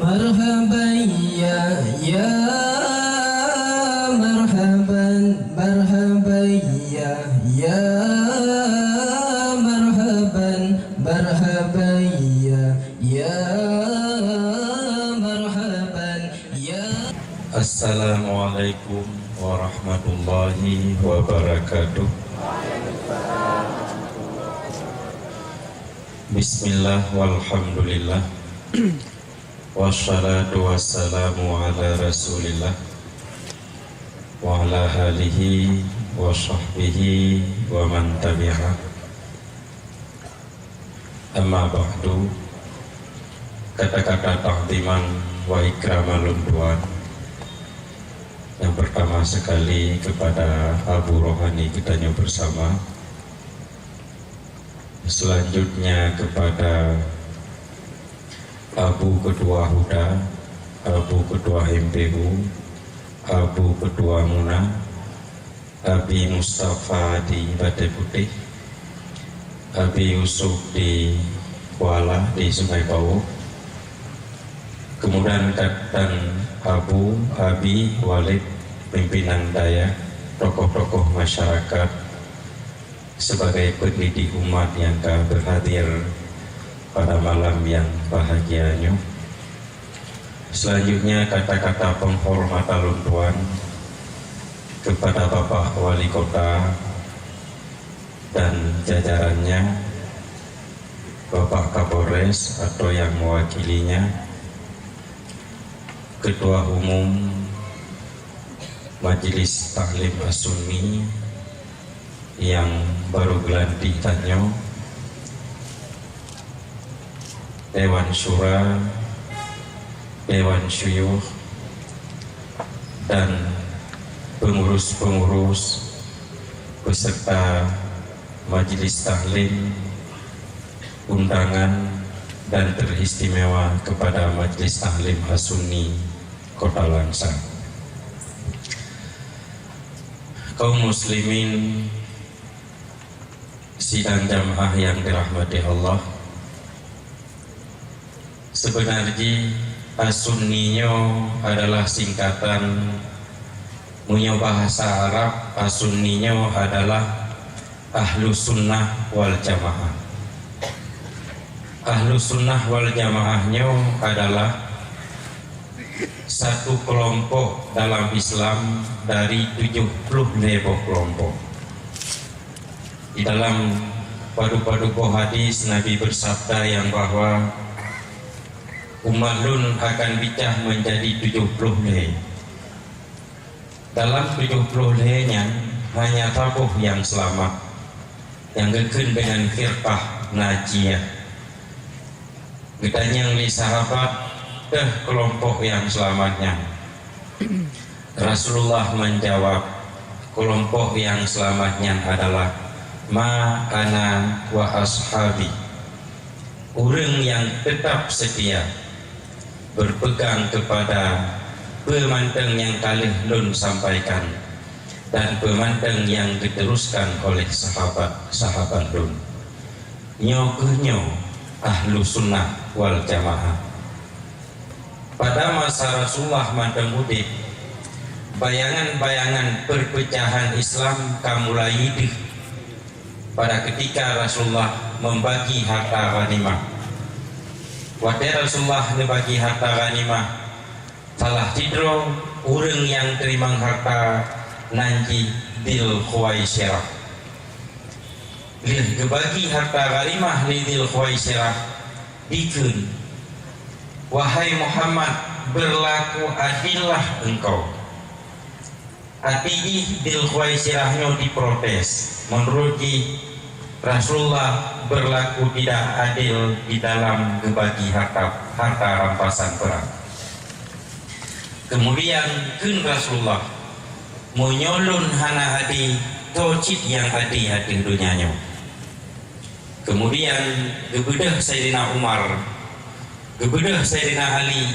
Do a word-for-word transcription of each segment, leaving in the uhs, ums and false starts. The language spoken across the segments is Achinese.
Marhaban ya, ya marhaban, marhaban ya, ya marhaban, marhaban ya, ya marhaban ya. Assalamualaikum warahmatullahi wabarakatuh. Bismillah walhamdulillah. Wassalatu wassalamu ala Rasulillah wa ala alihi wa sahbihi wa man tabi'ah. Amma ba'du, kata-kata takdiman wa ikraman lôn tuan. Yang pertama sekali kepada Abu Rohani kita nyoe bersama. Selanjutnya kepada Abu Ketua Huda, Abu Ketua M P U, Abu Ketua Muna, Abi Mustafa di Batée Putih, Abi Yusuf di Kuala di Sungai Bawok, kemudian Katan Abu, Abi, Walid, pimpinan dayah, tokoh-tokoh masyarakat, sebagai pendidik umat yang ka berhadir pada malam yang bahagia nyoe. Selanjutnya, kata-kata penghormatan lôn tuan kepada Bapak Wali Kota dan jajarannya, Bapak Kapolres atau yang mewakilinya, Ketua Umum Majelis Taklim As-Sunni yang baru geulantik tanyoe, Dewan Syura, Dewan Syuyukh, dan pengurus-pengurus beserta Majelis Taklim, undangan dan teristimewa kepada Majelis Taklim As-Sunni Kota Langsa. Kaum muslimin sidang jamaah yang dirahmati Allah, sebenarnya As-Sunni nyoe adalah singkatan, meunyoe bahasa Arab, As-Sunni nyoe adalah Ahlus Sunnah wal Jamaah. Ahlus Sunnah wal Jamaah nyoe adalah satu kelompok dalam Islam dari tujuh puluh lhée boh kelompok. Di dalam padub-padub boh hadis, Nabi bersabda yang bahwa umat lôn akan picah menjadi tujuh puluh lhée. Dalam tujuh puluh lhée nyan, hanya saboh nyang seulamat, nyang geukheun deungon firqah najiyah. Geutanyong lé sahabat, "Toh keulompok nyang seulamat nyan?" Rasulullah menjawab, "Keulompok nyang seulamat nyan adalah ma ana wa ashabi." Ureuëng nyang teutab seutia, beupeugang keupada peue mantong nyang ka lheueh lôn sampaikan dan peue mantong nyang geuteuruskan oleh sahabat-sahabat lôn. Nyoe kheueh nyoe Ahlus Sunnah wal Jamaah. Pada masa Rasulullah mantong udeb, bayangan-bayangan peurpeucahan Islam ka mulai deuh pada keutika Rasulullah meubagi harta ghanimah. Watée Rasulullah neubagi harta ghanimah, salah sidroe ureuëng nyang teurimong harta nan jih Dzil Khuwaisirah. Lheueh geubagi harta ghanimah lé Dzil Khuwaisirah, dikheun, "Wahai Muhammad, beurlaku adillah engkau." Até jih Dzil Khuwaisirah nyoe jiprotes. Meunurot jih, Rasulullah beurlaku tidak adil di dalam geubagi harta, harta rampasan peurang. Keumudian kheun Rasulullah, "Meunyoe lôn hana adé, toh cit nyang adé ateueh donya nyoe?" Keumudian geubeudôh Saidina Umar, geubeudôh Saidina Ali,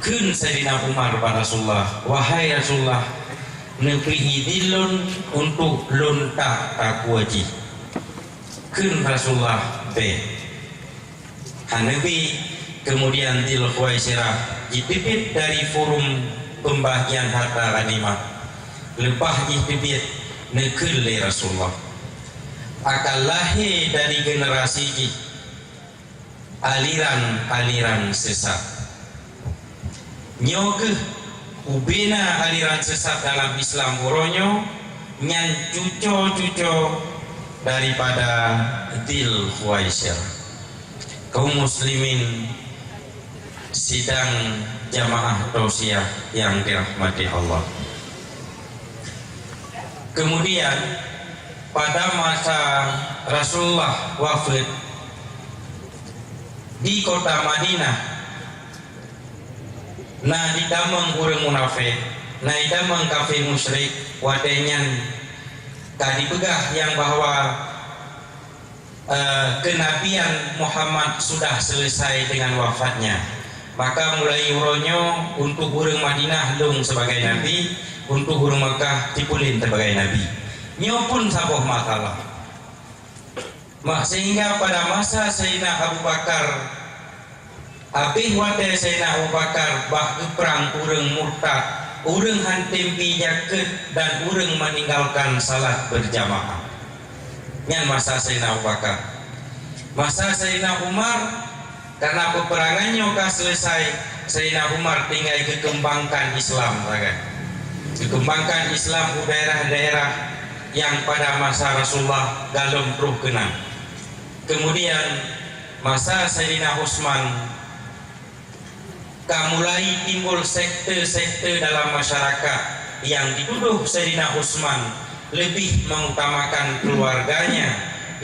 kheun Saidina Umar bak Rasulullah, "Wahai Rasulullah, neubri idhin lôn untuk lôn tak takue jih." Kheun Rasulullah, "Bék." Hana neubi, Kemudian Dzil Khuwaisirah jiteubiet dari forum pembagian harta ghanimah. Leupah jih teubiet, neukheun lé Rasulullah. Akan lahé dari generasi jih aliran-aliran sesat. Nyoe kheueh ubena aliran sesat dalam Islam uroe nyoe, nyan cuco-cuco daripada Dzil Khuwaisirah. Kaum muslimin sidang jamaah tausiah yang dirahmati Allah. Kemudian, pada masa Rasulullah wafat di kota Madinah, na jitamong ureuëng munafék, na jitamong kafé musyrik, watée nyan ka jipeugah nyang bahwa eh, kenabian Muhammad sudah selesai dengan wafatnya. Maka mulai uroe nyoe untuk ureuëng Madinah lôn sebagai nabi, untuk ureuëng Makkah Cipulen sebagai nabi. Nyoe pun saboh masalah. Mak, sehingga pada masa Sayyidina Abu Bakar, habéh watée Sayyidina Abu Bakar bak geuprang ureuëng murtad, ureuëng hántom bi jakeuet dan ureuëng meninggalkan salat berjamaah. Nyan masa Sayyidina Abu Bakar. Masa Sayyidina Umar, karena peperangan nyoe ka selesai, Sayyidina Umar tinggai geukeumbangkan Islam sagai. Geukeumbangkan Islam u daerah-daerah nyang pada masa Rasulullah galom troh keunan. Kemudian, masa Sayyidina Utsman, ka mulai timbul sekte-sekte dalam masyarakat nyang jitudoh Saidina Utsman leubeh meutamakan keuluwarganya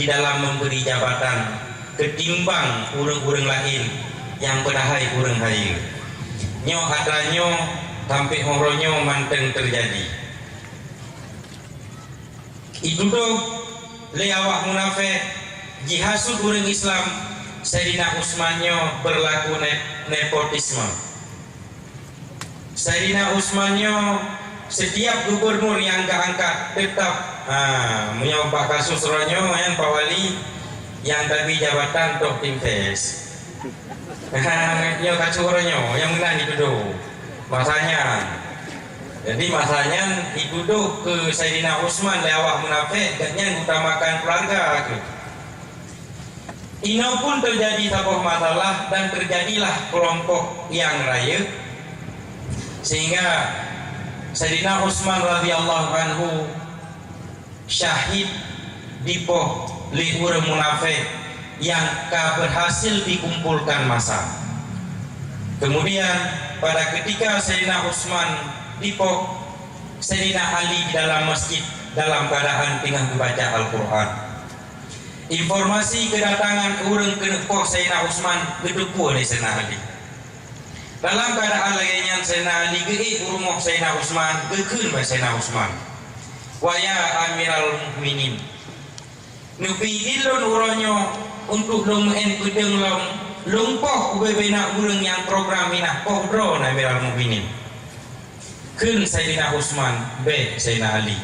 di dalam memberi jabatan keutimbang ureuëng-ureuëng laén nyang padahai ureuëng hayeue. Nyoe atra nyoe sampoe uroe nyoe mantong teujadi. Jitudoh lé awak munafék, jihasut ureuëng Islam, Saidina Utsman nyoe beurlaku ne-, nepotisme. Saidina Utsman nyoe sitiap gubernur nyang geuangkat teutap, ha, meunyoe bak kasus uroe nyoe nyan Pak Wali nyang tabri jabatan tok tim ses. Nyoe kasus uroe nyoe nyang meunan jitudoh. Masa nyan. Jadi, masa nyan jitudoh keu Saidina Utsman lé awak munafék, gobnyan utamakan keuluwarga kheueh. Inoe pun teujadi saboh masalah dan teujadilah keulompok nyang rayeuk, sehingga Saidina Utsman radhiyallahu anhu syahid dipoh lé ureuëng munafék nyang ka beurhasil jikumpolkan masa. Kemudian, pada keutika Saidina Utsman dipoh, Saidina Ali di dalam masjid dalam keuadaan teungoh geubaca Al-Qur'an. Informasi keudatangan ureuëng keuneuk poh Saidina Utsman geuteupeue lé Saidina Ali. Dalam keuadaan lagée nyan, Saidina Ali geuék u rumoh Saidina Utsman, geukheun bak Saidina Utsman, "Wahai Amiral Mukminin, neubi idhin lôn uroe nyoe untuk lôn meu'en peudeueng lom, lôn poh ubé-bé na ureuëng nyang program minah poh droe, Amiral Mukminin." Kheun Saidina Utsman, "Bék, Saidina Ali.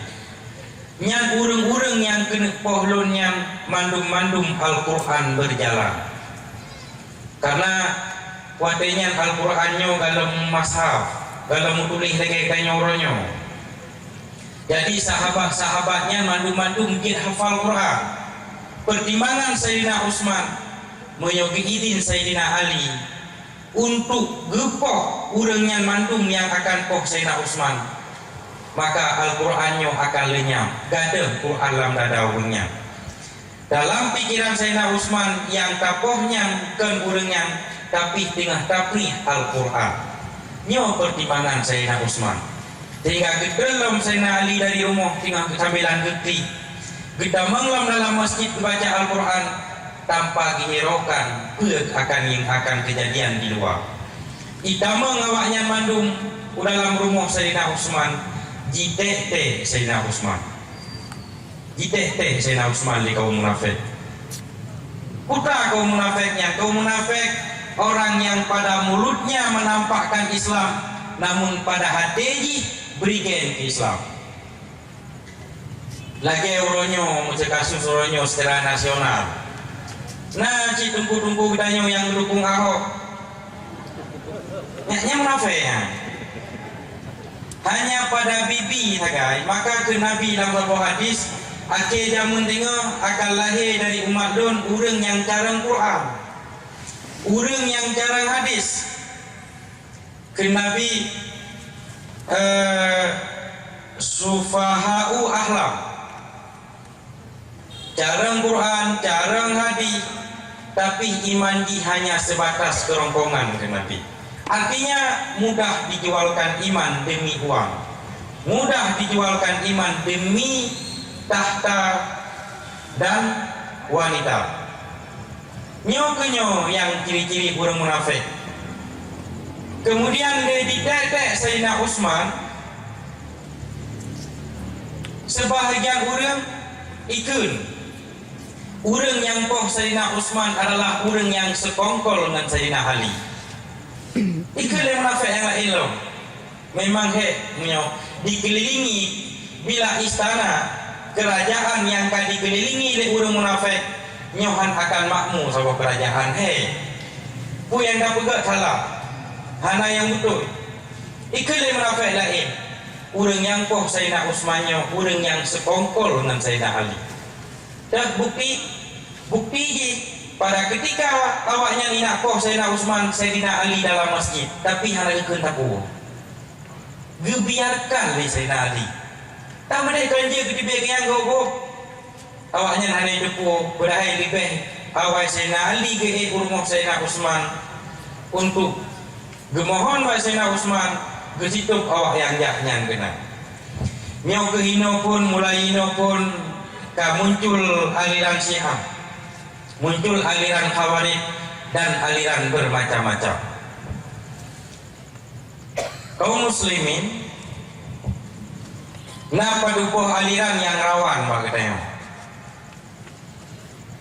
Nyan ureuëng-ureuëng nyang keuneuk poh lôn nyan mandum-mandum Al-Qur'an beujalan." Karena watée nyan Al-Qur'an nyoe galom mushaf, galom meutuléh lagée tanyoe uroe nyoe. Jadi, sahabat-sahabat nyan mandum-mandum jeuet hafal Qur'an. Peutimbangan Saidina Utsman, meunyoe geuidhin Saidina Ali, untuk geupoh ureuëng nyan mandum nyang akan poh Saidina Utsman, maka Al-Qur'an nyoe akan leunyap, gadôh Qur'an lam dada ureuëng nyan. Dalam pikeran Saidina Utsman, nyang tapoh nyan kon ureuëng nyan, tapi teungoh taprih Al-Qur'an. Nyoe peutimbangan Saidina Utsman. Sehingga geutreun lom Saidina Ali dari rumoh teungoh sambilan geuklik. Geutamong lom dalam masjid geubaca Al-Qur'an tanpa geuhiraukan peue akan nyang akan keujadian di luwa. Itamong awaknyan mandum u dalam rumoh Saidina Utsman, jitéh-téh Saidina Utsman. Jitéh-téh Saidina Utsman lé kaum munafék. Peue kaum munafék nyan? Kaum munafék orang yang pada mulutnya menampakkan Islam, namun pada hati jih berigen keu Islam. Lagée uroe nyoe, meucé kasus uroe nyoe secara nasional. Na cit teungku-teungku geutanyoe nyang geudukong Ahok, Nyan munafék nyan. Hanya pada bibi sagai, maka kheun Nabi lam saboh hadis, "Akhé jameun teungoh akan lahé dari umat lôn ureuëng nyang carông Quran, ureuëng nyang carông hadis." Kheun Nabi, eh, "Sufaha'u ahlam." Carông Quran, carông hadis, tapi iman jih hanya sebatas kerongkongan, kheun Nabi. Artinya, mudah dijualkan iman demi uang. Mudah dijualkan iman demi tahta dan wanita. Nyoe keuh nyoe nyang ciri-ciri ureuëng munafék. Kemudian lé diték-ték Saidina Utsman, sebahagian ureuëng ikheun, ureuëng nyang poh Saidina Utsman adalah ureuëng nyang sekongkol ngon Saidina Ali. Ikheun lé munafék nyang laén lom. Memang hék meunyoe dikelilingi bila istana kerajaan nyang ka dikelilingi lé ureuëng munafék, nyoe hán akan makmu saboh kerajaan, hék. Peue nyang tapeugah salah, hana nyang beutôi. Ikheun lé munafék laén, ureuëng nyang poh Saidina Utsman nyoe ureuëng nyang sekongkol ngon Saidina Ali. Dan bukti, bukti jih, pada ketika awaknyan ingat poh Saidina Utsman, Saidina Ali dalam masjid, tapi hana geukheun sapeue. Geubiarkan lé Saidina Ali. Tameudeh kon jeuet geuteubiet keu nyang gob-gob. Awaknyan hana jiteupeue, padahai leubeh awai Saidina Ali geuék u rumoh Saidina Utsman untuk geumohon bak Saidina Utsman geusitôb awak nyang jak nyan keunan. Nyoe keuh inoe phon, mulai inoe phon ka muncul aliran Syiah, muncul aliran Khawarij, dan aliran bermacam-macam. Kaum muslimin, na padub boh aliran nyang rawan bak geutanyoe.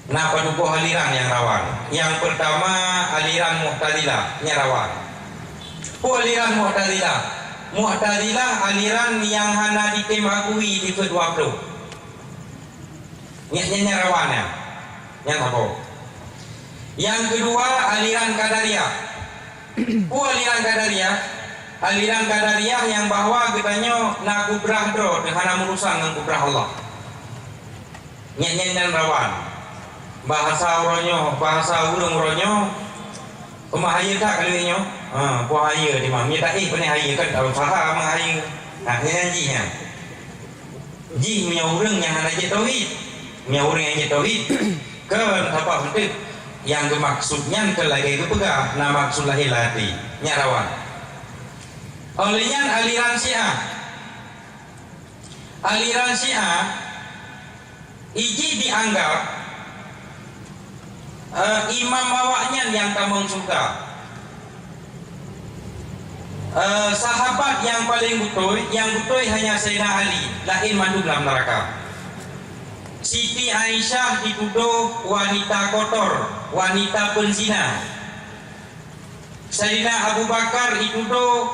Na padub boh aliran nyang rawan. Nyang peurtama, aliran Mu'tazilah, nyan rawan. Peue aliran Mu'tazilah? Mu'tazilah aliran nyang hana jitem akui sifeuet dua ploh. Nyan, nyan, nyan rawan nyan. Nyan saboh. Nyang keudua, aliran Qadariyah. Peue aliran Qadariyah? Aliran Qadariyah nyang bahwa geutanyoe na kudrah droe teuh hana meurusan ngon kudrah Allah. Nyan, nyan, nyan rawan. Bahasa uroe nyoe, bahasa ureuëng uroe nyoe, peumahayeu that ka lheueh nyoe. Ha, peue hayeu di ma? Meunyoe taéh peunoh hayeu kan, tahu saha meuhayeu. Ha, nyan jih nyan. Jih meunyoe ureuëng nyang hana jeuet tauhid. Meunyoe ureuëng nyang jeuet tauhid, keu sapat beutôi nyang geumaksud nyan keu lagée geupeugah, na maksud lahé lam até. Nyan rawan. Óh lheueh nyan aliran Syiah. Aliran Syiah, ijih dianggap, eh, imam awaknyan nyang tamong syeuruga. Eh, sahabat nyang paleng beutôi, nyang beutôi hanya Saidina Ali, laén mandum lam neuraka. Siti Aisyah jitudôh wanita kotor, wanita peuzina. Saidina Abu Bakar jitudôh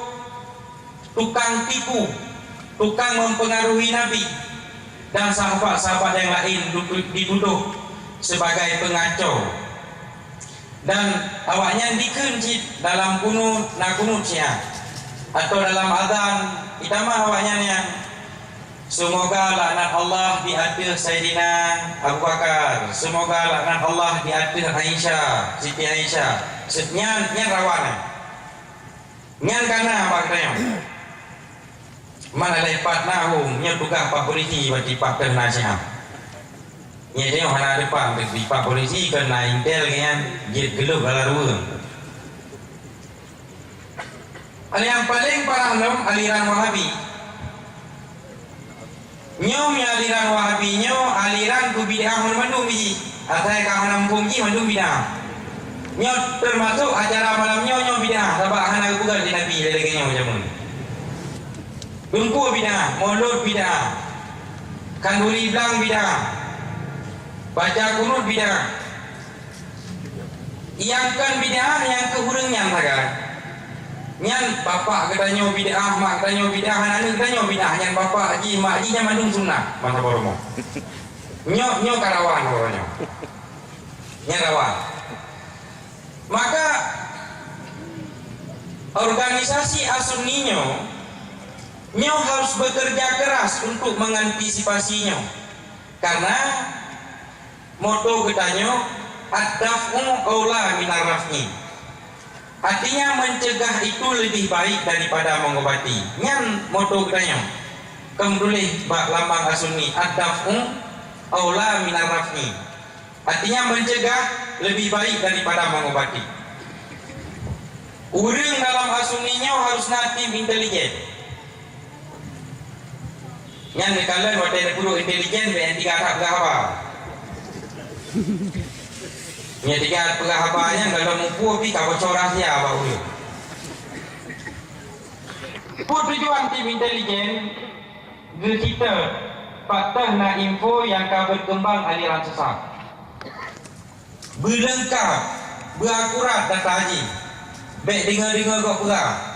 tukang tipu, tukang mempengaruhi Nabi, dan sahabat-sahabat nyang laén dutu-, ditudôh sebagai peungacau. Dan awaknyan dikheun cit dalam kunut, na kunut Syiah, atau dalam azan, itamah awaknyan nyan, "Seumoga laknat Allah di ateueh Saidina Abu Bakar, seumoga laknat Allah di ateueh Aisyah, Siti Aisyah." Se-, nyan, nyan rawan nyan. Nyan ka na bak geutanyoe. Man alai pat na hom, nyoe tugaih pak polisi bak tipak keu na Syiah. Nyan tanyoe hana depan bak tipak polisi keu na intel nyan jeuet geulok gala ruweueng. Nyang paleng parah lom aliran Wahabi. Nyoe meualiran Wahabi nyoe aliran keu bid'ah mandum jih. Asai ka hana muphom jih mandum bid'ah. Nyoe teumasok acara malam nyoe, nyoe bid'ah sabab hana geupeugah lé Nabi lagée nyoe jameun. Lumpur bid'ah, mulod bid'ah, khanduri blang bid'ah, baca kunut bid'ah. Nyang kon bid'ah nyang keu ureuëng nyan sagai. Nyan bapak geutanyoe bid'ah, mak geutanyoe bid'ah, aneuk geutanyoe bid'ah, nyan bapak jih, mak jih nyan mandum sunnah masa bak rumoh. Nyoe, nyoe ka rawan uroe nyoe. Nyan rawan. Maka Organisasi ASUNI nyoe, nyoe harus bekerja keras untuk mengantisipasi nyoe. Karena moto geutanyoe, "Ad-daf'u aula minar raf'i." Artinya, mencegah itu lebih baik daripada mengobati. Nyan moto geutanyoe. Kon tuléh bak lambang ASUNI, "Ad-daf'u aula minar raf'i." Artinya, mencegah lebih baik daripada mengobati. Ureuëng dalam ASUNI nyoe harus na tim intelijen. Nyan neukalon watée neupeureuet intelijen, bèk nyang tinggai that peugah haba. Nyang tinggai peugah haba nyan, kalau muphom pih ka bocor rahsia bak ureuëng. Peue tujuan tim intelijen? Geucita, pat teuh na info nyang ka berkembang aliran sesat. Beuleungkab, beuakurat data jih. Bèk deungoe-deungoe gob peugah.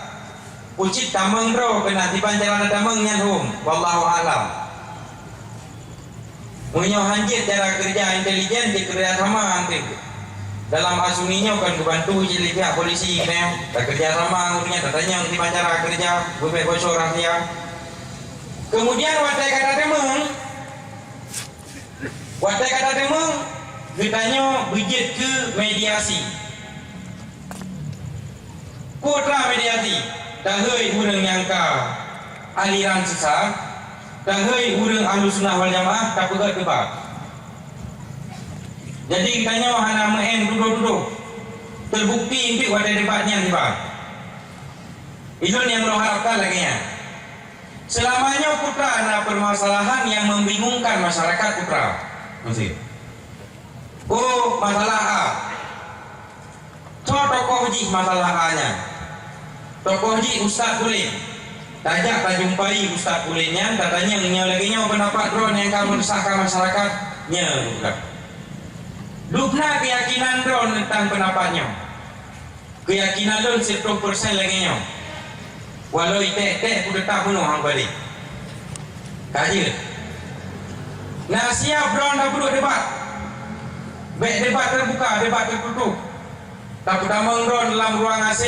Cit tamong droe keunan, kiban cara tamong nyan hom. Wallahu a'lam. Meunyoe hanjeuet cara keureuja intelijen, dikeureuja sama anteuk. Dalam ASUNI nyoe kon geubantu cit lé pihak polisi, nyoe takeureuja sama ngon ureuëng nyan, tatanyong kiban cara keureuja, beubèk bocor rahsia. Keumudian watée ka tateumong, watée ka tateumong, geutanyoe beujeuet keu mediasi. Peue teuma mediasi? Tahôi ureuëng nyang ka aliran sesat, tahôi ureuëng Ahlussunnah wal Jamaah tapeugét debat. Jadi geutanyoe hana meu'en tudoh-tudoh. Teubukti enteuk watée debat nyan tiba. Ilôn nyang lôn harapkan lagée nyan. Seulama nyoe peue teuma na permasalahan nyang membingungkan masyarakat peue teuma? Meusti. Oh, masalah A. Soe tokoh jih masalah A nyan? Tokoh jih Ustaz Pulen. Tajak tajumpai Ustaz Pulen nyan, tatanyong nyoe lagée nyoe, pendapat droe nyang ka meurusahkan masyarakat nyoe bukan. Dubna keuyakinan droe teuntang pendapat nyoe. Keuyakinan lôn siratoh persen lagée nyoe. Walau iték-iték pun teutap bunoe hang balik. Ka jeuet. Na siab droe tapeuduek debat. Bèk debat teubuka, debat teututup. Tapeutamong droe lam ruang A C,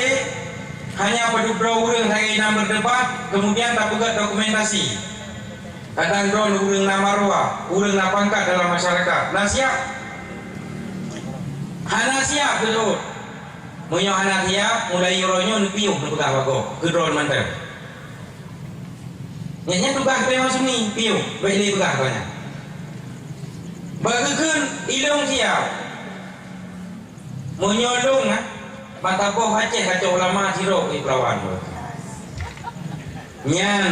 hanya padub droe ureuëng lagée nyang berdebat, kemudian tapeugét dokumentasi. Kadang droe ureuëng na marwah, ureuëng na pangkat dalam masyarakat. Na siab? Hana siab beutôi. Meunyoe hana siab, mulai uroe nyoe neupiôh neupeugah bak gob keu droe mantong. Nyan, nyan tugaih geutanyoe ASUNI, piôh, bèk lé peugah gobnyan. Bak geukheun ilôn siab. Meunyoe lôn, ah, mata boh Aceh kacok ulama sidroe ibrawan. Nyan,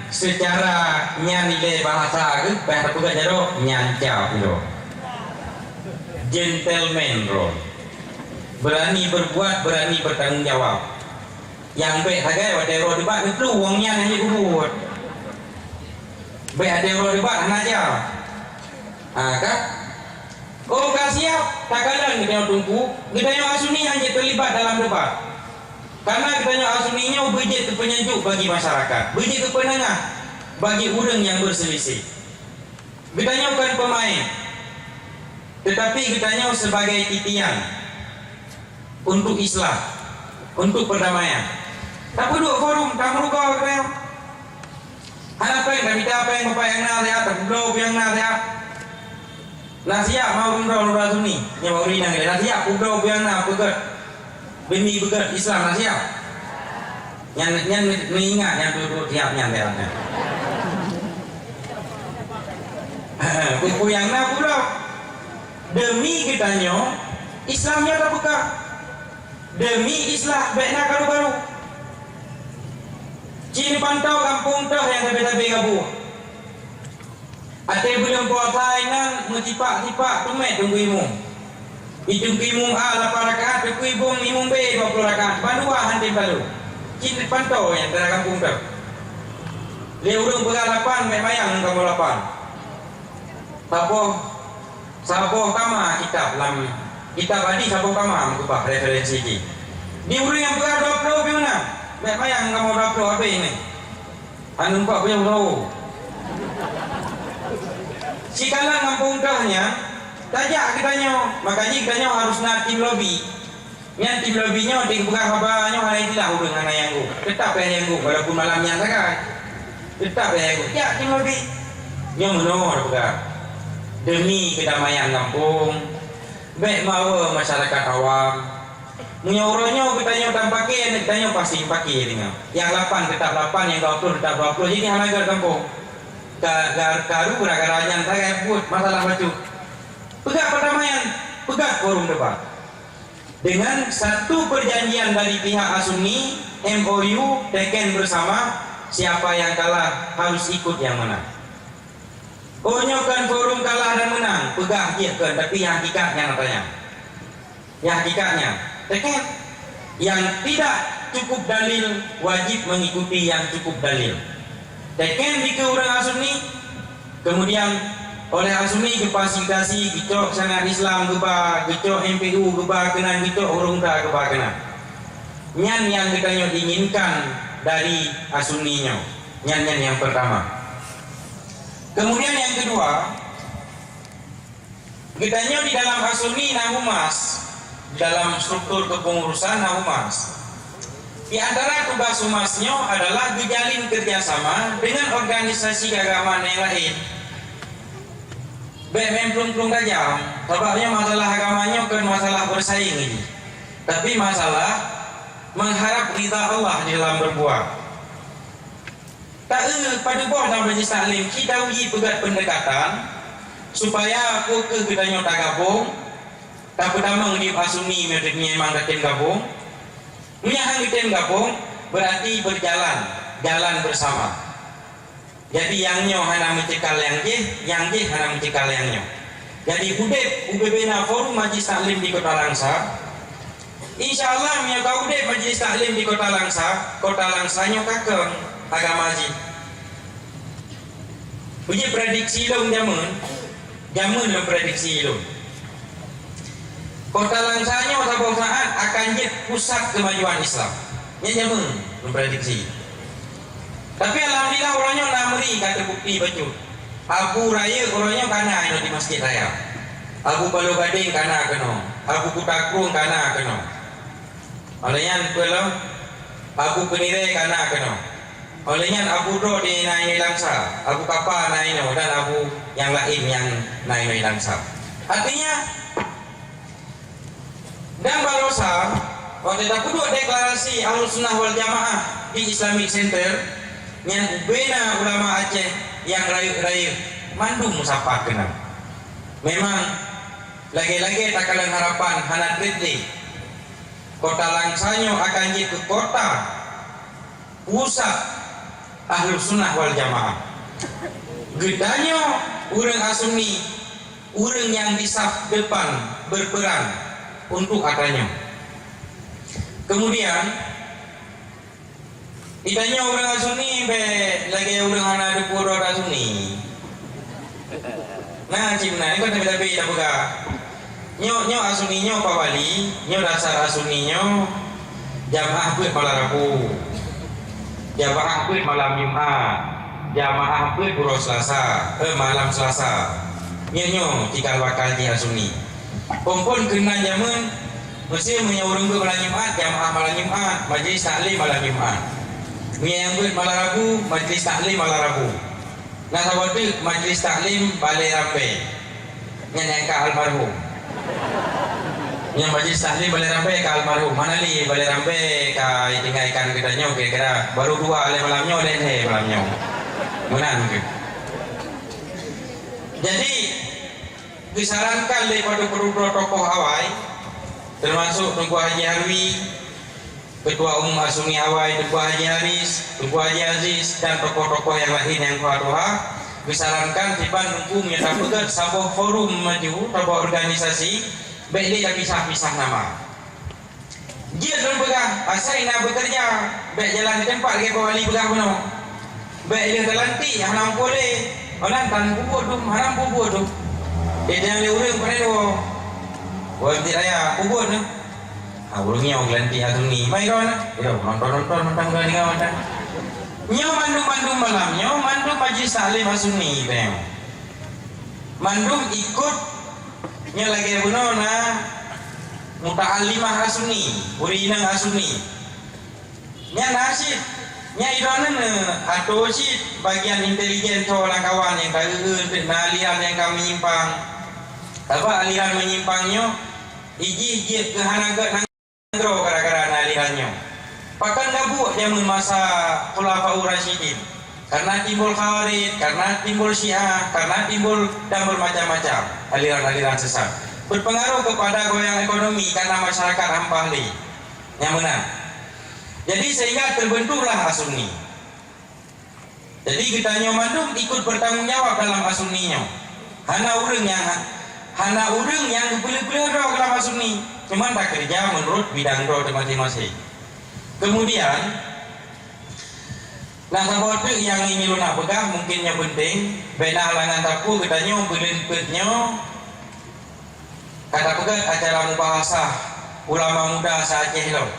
seucara nyan ilée bahasa geuh, bah tapeugah jaroe, nyan cau sidroe. Gentleman droe. Berani berbuat, berani bertanggung jawab. Nyang bèk sagai watée roh debat neuplu wong nyan hana peubuet. Bèk watée roh debat hana aja. Ha, ka? Oh, ka siab, takalon geutanyoe teungku, geutanyoe ASUNI hana terlibat dalam debat. Karena geutanyoe ASUNI nyoe beujeuet keu peunyejuk bagi masyarakat, beujeuet keu peunengah bagi ureuëng nyang berselisih. Geutanyoe kon peumaén, teutapi geutanyoe sibagai titian untuk islah, untuk perdamaian. Tapeuduek forum, tameurugoe geutanyoe. Hana péng, tamita péng, bapak nyang na siat, tapeubloe nyang na siat. Na siab ma ureuëng droe lôn ASUNI, nyang ureuëng inong ilée. Na siab peubloe nyang na peugét. Beumi beugét Islam na siab. Nyan, nyan meuingat nyan tutoe siab nyan, siab nyan. Peue-peue nyang na peubloe. Deumi geutanyoe, Islam nyoe tabuka. Deumi Islam bèk na karu-karu. Ci neupantau gampông toh nyang sabe-sabe gabuek. Até buleuen puasa inan meusipak-sipak teumé teungku imum. Di teungku imum A lapan rakaat, teungku imum, imum B dua ploh rakaat, bandua han tem talo. Cit pantô nyang teuka gampông teuh. Lé ureueng peugah lapan, meumayang kamoe lapan. Saboh, saboh kama kitab lam, kitab hadih saboh kama meukeubah referensi jih. Di ureueng nyang peugah dua ploh pion na, meumayang kamoe dua ploh habéh nyan. Aneuk empat puluh lhèe. Sikalon gampông teuh nyan, tajak geutanyoe, maka jih geutanyoe harôh na tim lobi. Nyan tim lobby nyoe, tim peugah haba nyoe hana istilah ureuëng hana nyang gok. Teutap payah nyang gok, walaupun malam nyan sagai. Teutap payah nyang gok. Jak tim lobby. Nyoe meunoe tapeugah. Demi keudamaian gampông, bék meuawa masyarakat awam. Meunyoe uroe nyoe geutanyoe tampake, aneuk tanyoe pasti pake deungoe. Nyang lapan teutap lapan, nyang dua ploh teutap dua ploh. Jadi hana gèt gampông. Ka, ka, karu gara-gara nyan sagai buet masalah bacut. Peugah perdamaian, peugah forum debat. Dengan satu perjanjian dari pihak Asuni, M O U, teken bersama, siapa yang kalah harus ikut yang menang. Oh, nyoe kan forum kalah dan menang, peugah jih kan, tapi yang hakikat nyan tanya. Yang hakikatnya, teken. Yang tidak cukup dalil wajib mengikuti yang cukup dalil. Teken dikeue ureuëng Asuni, kemudian oleh Asuni geufasilitasi geucok sangat Islam geuba, geucok M P U geuba keunan, geucok ureuëng muda geuba keunan. Nyan nyang geutanyoe inginkan dari Asuni nyoe. Nyan, nyan nyang pertama. Kemudian yang kedua, geutanyoe di dalam Asuni na humas, di dalam struktur kepengurusan na humas. Di antara tugas humas nyoe adalah geujalin kerjasama dengan organisasi keagamaan yang lain. Bék main plueng-plueng tajam, sabab nyoe masalah agama nyoe kan masalah bersaing ini. Tapi masalah mengharap ridha Allah di dalam berbuat. Taeu padub boh lam Majelis Taklim, kita uji peugöt pendekatan supaya peu kheueh geutanyoe tagabong, tapeutamong di Asuni meunyoe memang tatem gabong. Meunyoe han geutem gabong, berarti berjalan, jalan bersama. Jadi nyang nyoe hana meucekal nyang jih, nyang jih hana meucekal nyang nyoe. Jadi udeb ubena forum Majelis Taklim di Kota Langsa, insya Allah, meunyoe ka udeb Majelis Taklim di Kota Langsa, Kota Langsa nyoe ka kheun agama jih. Uji prediksi lôn jameun, jameun lôn prediksi lôn. Kota Langsa nyoe saboh saat akan jeuet pusat kemajuan Islam. Nyan jameun lôn prediksi. Tapi alhamdulillah, uroe nyoe na meuri ka teubukti bacut. Abu Rayeuk uroe nyoe kana inoe di Masjid Raya. Abu Baloh Gadeng kana keunoe. Abu Kuta Krueng kana keunoe. Oleh nyan peue lom, Abu Keunirée kana keunoe. Oleh nyan Abu droe di na inoe Langsa, Abu Kapa na inoe dan Abu nyang laén nyang na inoe Langsa. Artinya, dan barosa, watée tapeuduek deklarasi Ahlussunnah wal Jamaah di Islamic Center, nyan ubena ulama Aceh nyang rayeuk-rayeuk mandum meusapat keunan. Memang lagée-lagée takalon harapan hana treb lé. Kota Langsa nyoe akan jeuet keu kota pusat Ahlussunnah wal Jamaah. Geutanyoe ureuëng Asuni, ureuëng nyang di saf depan berperan untuk atanyoe. Kemudian, geutanyoe ureuëng Asuni bék lagée ureuëng hana teupeue rot Asuni. Na cit meunan, kon tapi-tapi tapeugah. Nyoe, nyoe Asuni nyoe Pak Wali, nyoe dasar Asuni nyoe jamaah beuet malam Rabu. Jamaah beuet malam Jumat. Jamaah beuet uroe Selasa, eh, malam Selasa. Nyoe, nyoe cikal bakal jih Asuni. Phon-phon keunan jameun, meusé meunyoe ureuëng beuet malam Jumat, jamaah malam Jumat, majelis taklim malam Jumat. Meunyoe nyang beuet malam Rabu, majelis taklim malam Rabu. Na saboh teuk majelis taklim Balai Rambai. Nyan nyang ka almarhum. Nyan majelis taklim Balai Rambai ka almarhum. Hana lé Balai Rambai ka tinggai ikan geutanyoe kira-kira baru dua lé malam nyoe, lé lhée malam nyoe. Meunan mungkin. Jadi, geusarankan lé padub-padub droe tokoh awai, teumasok Teungku Haji Harwi, Ketua Umum Asuni awai, Teungku Haji Haris, Teungku Haji Aziz, dan tokoh-tokoh nyang laén nyang tuha-tuha, geusarankan diban Teungku meunyoe tapeugöt saboh forum maju, saboh organisasi, bék lé tapisah-pisah nama. Jeuet lôn peugah, asai na beukeureuja, bék jalan di teumpat lagée Pak Wali peugah bunoe. Bék lheueh talantik hana muphom lé, meunan tan peubuet dum, hana peubuet dum. Di nyang lé ureuëng pane dua. Wah, di raya peubuet dum. Ha, ureuëng nyoe geulantik Asuni. Mai kawan, udah nonton-nonton, nonton, nonton, nonton. Nyoe mandum-mandum malam, nyoe mandum majelis taklim Asuni, bang. Mandum ikut, nyoe lagée bunoe na Muta'allimah As-Sunni, ureueng inong As-Sunni. Nyan na cit, nyan droeneuh atô cit bagian intelijen tho lam kawan nyang taeu-eu na aliran nyang ka menyimpang. Sabab aliran menyimpang nyoe ijih jeuet keu hana gét nanggroe gara-gara na aliran nyoe. Pakon gabuek jameun masa Khulafaur Rasyidin? Karena timbul Khawarij, karena timbul Syiah, karena timbul dan bermacam-macam aliran-aliran sesat. Berpengaruh kepada goyang ekonomi karena masyarakat hampa lé. Nyang meunan. Jadi sehingga terbentuklah As-Sunni. Jadi geutanyoe mandum ikut bertanggung jawab dalam As-Sunni nyoe. Hana ureueng nyang hana ureueng nyang geupeuleueh-peuleueh droe dalam As-Sunni. Cuma takeureuja menurut bidang droe teuh maséng-maséng. Kemudian, na saboh teuk nyang ingin lôn peugah, mungkin nyoe penting, bèk na halangan sapeue geutanyoe buleuen peuet nyoe ka tapeugét acara mubahasah ulama muda se-Aceh lom.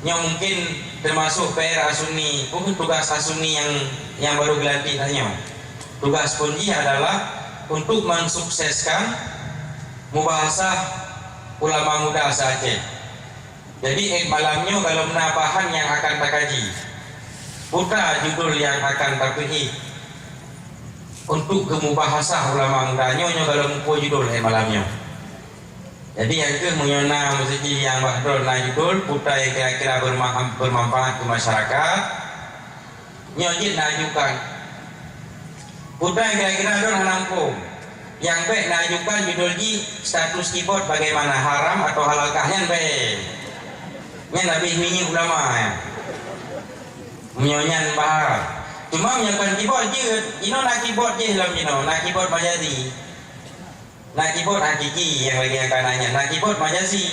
Nyoe mungkin teumasuk P R As-Sunni, bukan tugas As-Sunni nyang nyang baru geulantik tanyoe. Tugas phon jih adalah untuk mensukseskan mubahasah ulama muda se-Aceh. Jadi, eh, malam nyoe galom na bahan nyang akan takaji. Peue judul nyang akan tapeuék untuk geumubahasah ulama muda nyoe, nyoe galom muphom judul, eh, malam nyoe. Jadi, nyang keuh meunyoe na meuseujih nyang bak droe na judul, peue nyang kira-kira berma-, bermanfaat keu masyarakat, nyoe jeuet na ajukan. Peue kira-kira droe hana muphom. Nyang bèk na ajukan judul jih status keyboard bagaimana, haram atau halalkah, nyan bèk. Nyan habéh minyeuk ulama nyan. Meunyoe nyan bahar. Cuma meunyoe kon keyboard jeuet, jinoe na keyboard jih lom jinoe, na keyboard majazi. Na keyboard hakiki nyang lagèe nyang kana nyan, na keyboard majazi.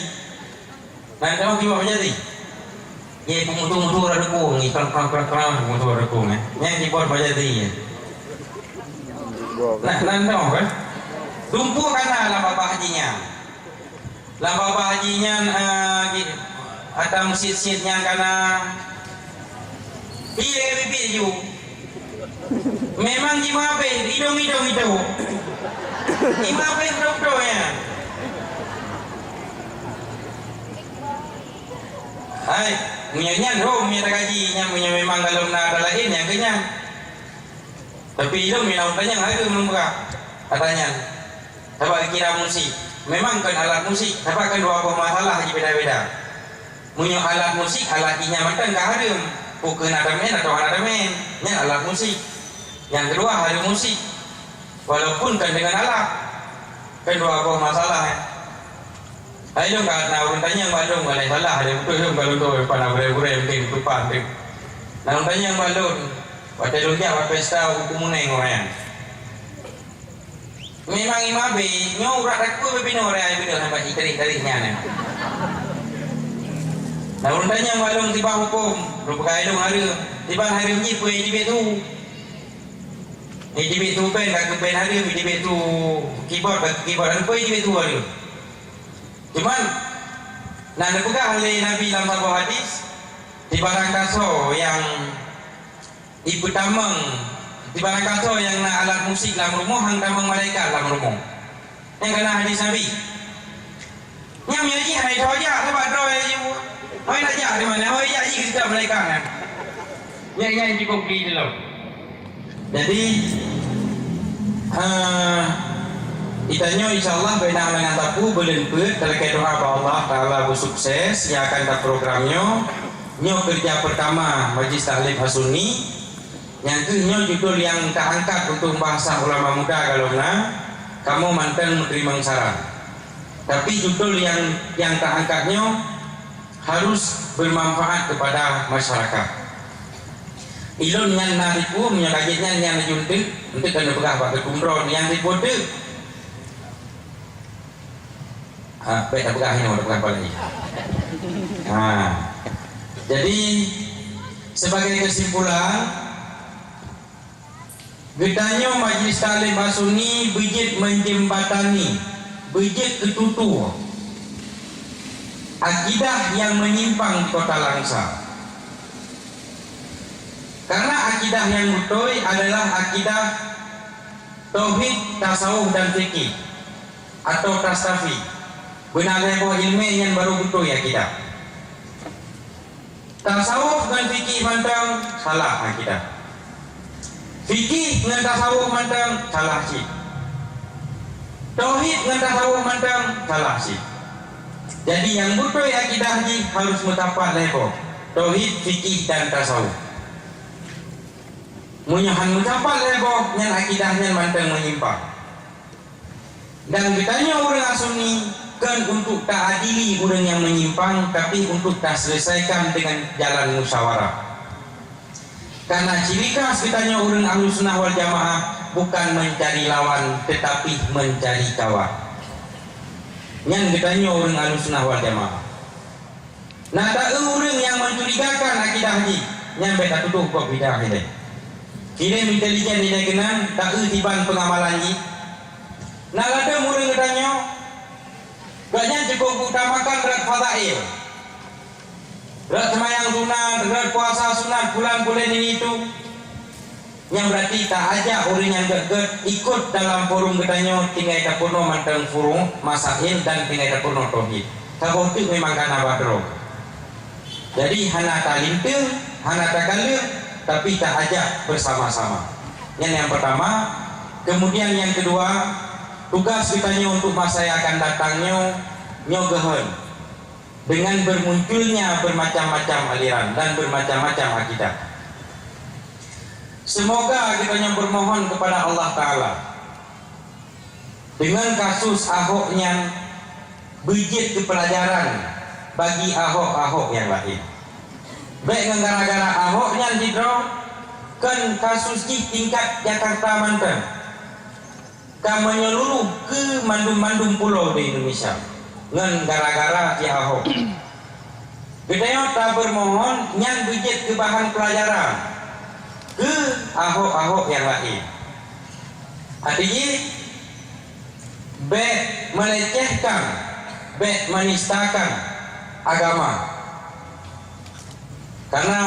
Na teuh keyboard majazi. Ye, peumutu-mutu ureueng dukung, ni, krang, krang, krang, krang, peumutu ureueng dukung, eh. Nyan keyboard majazi, eh. Na, na teuh, kan? Dumpeue kana lam babah jih nyan. Lam babah jih nyan, eh, gi-, ata meusiet-siet nyan kana. Ié bibit ju. Memang jimeuhabéh, idong-idong itu. Jimeuhabéh beutôi-beutôi nyan. Hai, meunyoe nyan ho, meunyoe takaji nyan, meunyoe memang galom na ata laén nyang keu nyan. Tapi ilôn meunyoe na ureueng tanyong, hareuem lôn peugah ata nyan. Sabab kira musik. Memang kon alat musik, sabab kon dua boh masalah jih beda-beda. Meunyoe alat musik, alat jih nyan mantong ka hareuem, peue keu na tamén atawa hana tamén, nyan alat musik. Nyang keudua, hareuem musik, walaupun kon deungon alat, kan dua boh masalah, eh. Hai lôn ka na ureueng tanyong bak lôn, ngalai salah, ada beutôi lôn ka lôn tuwoe, pana gurée-gurée, mungken teupan teuh. Na ureueng tanyong bak lôn, watèe lôn jak bak pesta Teungku Muneng awaknyan. Memang imam abéh, nyoe urat takue binoe raya beudôh sampai jitarék-tarék nyan. Lamun tanyong bak lôn tiban hukôm, lôn peugah lôn hareuem, tiban hareuem jih peue jiteubiet su. Jiteubiet su band ka keu band hareuem, jiteubiet su keyboard ka keu keyboard hareuem, peue jiteubiet su hareuem. Cuman, na neupeugah lé Nabi lam saboh hadis, tibarang kasoe nyang Ipeutamong, tibarang kasoe nyang na alat musik lam rumoh, han tamong malaikat lam rumoh. Nyang kana hadis Nabi. Nyang meunyoe jih hana jijak, sabab droe jih. Hoi nak jak di mana? Hoi jak jih keujak malaikat nyan. Nyan, nyan cukup di dalam. Jadi, eh, geutanyoe insya Allah bina dengan tapu, beuleuen peuet, talakée doa bak Allah Taala beusukses, nyang akan taprogram nyoe. Nyoe keureuja peurtama Majlis Taklim As-Sunni. Nyang keuh nyoe judul nyang taangkat untuk bahasa ulama muda, kalau na, kamoe mantong meuteurimong saran. Tapi judul nyang, nyang taangkat nyoe harus bermanfaat kepada masyarakat. Ilôn nyan na ribu, meunyoe ka jeuet nyan, nyan laju eunteuk, eunteuk ka neupeugah bak geupeue droe nyang ribu eunteuk. Ha, bèk tapeugah inoe, tapeugah bak lagèe. Ha. Jadi, sebagai kesimpulan, geutanyoe Majlis Taklim As-Sunni beujeuet menjembatani, beujeuet keututoe akidah nyang menyimpang di Kota Langsa. Karena akidah nyang beutôi adalah akidah tauhid, tasawuf dan fikih atau tastafi. Beuna lhèe boh ileumèe nyan barô beutôi akidah. Tasawuf ngon fikih mantong salah akidah. Fikih ngon tasawuf mantong salah cit. Tauhid ngon tasawuf mantong salah cit. Jadi nyang beutôi akidah jih harôh meusapat lhèe boh, tauhid, fikih dan tasawuf. Meunyoe han meusapat lhèe boh, nyan akidah nyan mantong meunyimpang. Dan geutanyoe ureuëng Sunni kon untuk taadili ureuëng nyang meunyimpang, tapi untuk taseuleusaikon deungon jalan musyawarah. Karena ciri khas geutanyoe ureuëng Ahlussunnah wal Jamaah bukan mencari lawan, tetapi mencari kawan. Nyan geutanyoe ureuëng Ahlussunnah wal Jamaah. Na taeu ureuëng nyang mencurigakan akidah jih, nyan bèk tatutoh gob lidah ilèe. Kirém intelijen ilèe keunan taeu tiban peungamalan jih. Na ladôm ureuëng geutanyoe, gobnyan cukôp geuutamakan rot fadhail. Rot seumayang sunat, rot puasa sunat, bulan buleuen ini itu. Nyan beurati taajak ureuëng nyang gèt-gèt ikot dalam forum geutanyoe, tinggai tapeurunoe mantong forum masail dan tinggai tapeurunoe tauhid. Saboh teuk memang ka na bak droe. Jadi hana talinteung, hana takaleueng, tapi taajak bersama-sama. Nyan nyang pertama. Kemudian nyang keudua, tugas geutanyoe untuk masa nyang akan datang nyoe, nyoe geuhon. Dengan bermunculnya bermacam-macam aliran dan bermacam-macam akidah. Semoga kita yang bermohon kepada Allah Taala dengan kasus Ahok nyan beujeuet keu pelajaran bagi Ahok-Ahok yang lain. Bèk ngon gara-gara Ahok nyan sidroe, kon kasus jih tingkat Jakarta mantong. Ka meunyeluruh keu mandum-mandum pulo di Indonesia ngon gara-gara si Ahok. Geutanyoe tabeureumohon nyan beujeuet keu bahan peulajaran keu Ahok-Ahok nyang laén. Arti jih, bèk meulecehkan, bèk menistakan agama. Karena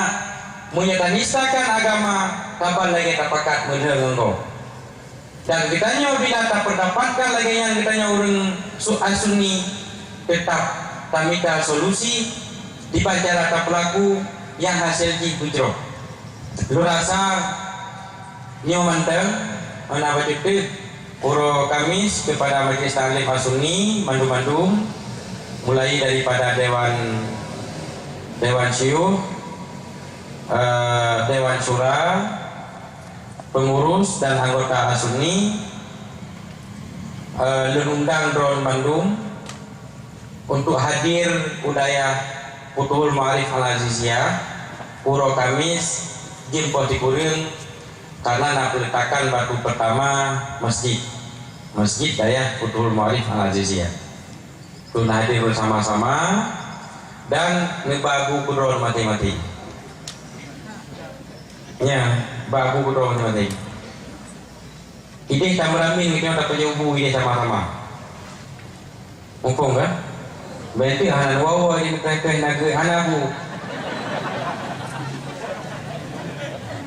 meunyoe tanistakan agama, saban lagèe tapakat meudeuh ngon gob. Dan geutanyoe bila tapeudapatkan lagèe nyan geutanyoe ureueng su-, Sunni, teutap tamita solusi diban cara tapeulaku nyang hasé jih beujroh. Lôn rasa nyoe mantong hana bacut teuk uroe Kamis keupada Majelis Taklim As-Sunni mandum-mandum, mulai daripada Dewan, Dewan Syuyukh, eh, Dewan Syura, pengurus dan anggota As-Sunni, eh, lôn undang droen bandum untuk hadir u dayah Futuhul Ma'arif Al-Aziziyah uroe Kamis jeuem poh sikureueng, karena na peuletakan batu pertama masjid, Masjid Dayah Futuhul Ma'arif Al-Aziziyah. Keu hadir bersama-sama dan neuba bu keudroe maté-maté. Nya, ba bu keudroe maté-maté. Idéh tameuramé nyoe tapajoh bu idéh sama-sama. Muphom kan? Berarti hana dua-dua idéh meukreh-kreh na geuh hana bu.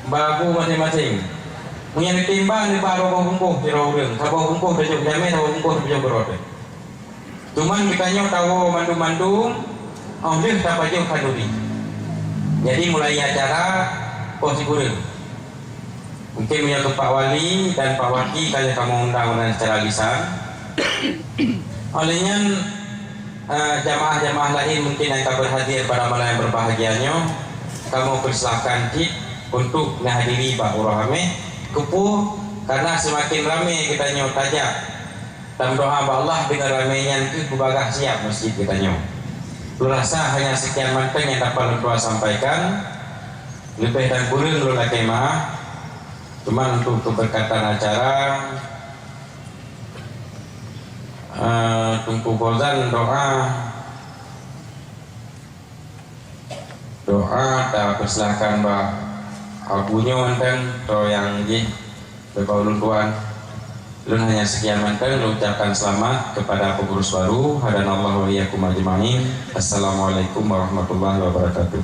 Ba bu maté-maté. Meunyo neutimba neuba dua boh bungkôh sidroe ureueng, saboh bungkôh tajok jamé, saboh bungkôh tapajoh keudroe. Cuman geutanyoe tawoe mandum-mandum, óh lheueh tapajoh khanduri. Jadi mulai acara poh sikureueng. Mungkin meunyoe keu Pak Wali dan Pak Waki ka lheueh kamoe undang meunan secara lisan. Óh lheueh nyan, eh, jamaah-jamaah laén mungkin nyang ka berhadir pada malam yang berbahagia nyoe, kamoe persilakan cit untuk menghadiri bak uroe Hameh. Keupeue? Karena semakin ramé geutanyoe tajak dan meudoa bak Allah deungon ramé nyan keuh beubagaih siap masjid geutanyoe. Lôn rasa hanya sekian mantong nyang dapat lôn tuan sampaikan. Leubeh dan kureueng lôn lakée meu'ah. Cuma untuk keberkatan acara, eh, Teungku Fauzan doa. Doa tapeusilakan bak Abu nyoe mantong, droe nyang jih bak ulôn tuan. Lôn hanya sekian mantong, lôn ucapkan selamat kepada pengurus baru. Hadanallahu wa iyyakum ajma'in. Assalamualaikum warahmatullahi wabarakatuh.